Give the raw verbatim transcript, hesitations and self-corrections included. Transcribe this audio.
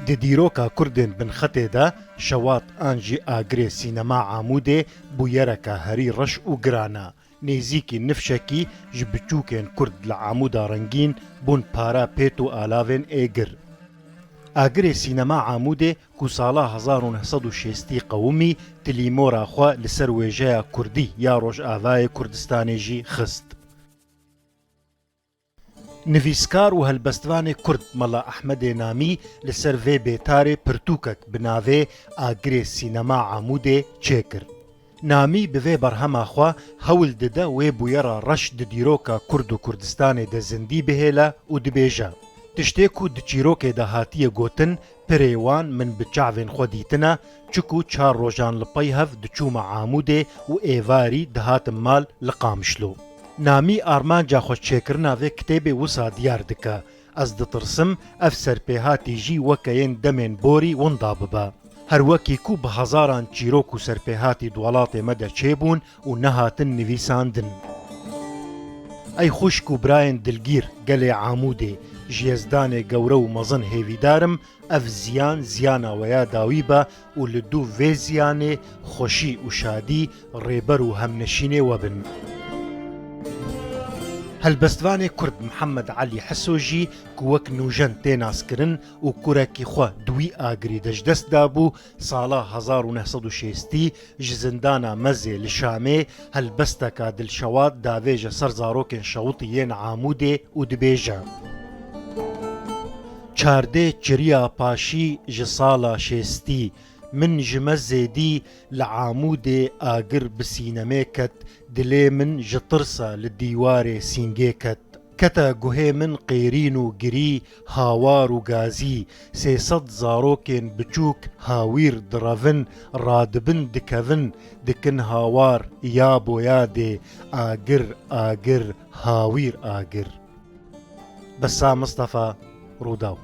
Di dîroka Kurdên binxetê de şewat an jî agirê sînema Amûdê bûyereke herî reş û giran e. Nêzîkî nifşekî ji biçûkên Kurd li Amûda Rengîn bûn para pêt û alavên êgir. Agirê sînema Amûdê ku sala hezar û neh sed û şêstî qewimî, tilîmora xwe li ser wêjeya kurdî ya Rojavayê Kurdistanê jî xist. Nivîskar û helbestvanê Kurd Mela Ehmedê Namî li ser vê bêtarê pirtûkek bi navê Agirê Sînema Amûdê çêkir. Namî bi vê berhema xwe hewl dide wê bûyera reş di dîroka Kurd û Kurdistanê de zindî bihêle û dibêje, tiştê ku di çîrokê de hatiye gotin, pirê wan min bi çavên xwe dîtine, çiku çar rojan li pey hev diçûme Amûdê û êvarî dihatim mal li Qamişlo. Namî armanca xwe çêkirina vê kitêbê wisa diyar dike, ez ditirsim ev serpêhatî jî weke yên demên borî winda bibe. Her wekî ku bi hezaran çîrok û serpêhatî di welatê me de çêbûn û nehatin nivîsandin. Ey xwişk û birayên dilgîr, gelê Amûdê, ji Yezdanê gewre û mezin hêvîdar im, ev ziyan ziyana we ya dawî be û li dû vê ziyanê xweşî û şadî rêber û hemnişînê we bin. Helbestvanê Kurd Mihemed Elî Hiso jî ku wek nûjen tê naskirin û kurekî xwe di wî agirî de ji dest dabû, sala hezar û neh sed û şêstî ji zindana Mezê li Şamê helbesteka dilşewat davêje ser zarokên şewitî yên Amûdê û dibêje, çardê çiriya paşî ji sala şêstî, min ji Mezê dî li Amûdê agir bi sînemê ket, dilê min ji tirsa li dîwarê sîngê ket. Kete guhê min qêrîn û girî, hawar û gazî, sê sed zarokên biçûk hawîr direvin, radibin dikevin, dikin hawar, ya bo yadê, agir, agir, hawîr, agir. Bessam Mistefa, Rûdaw.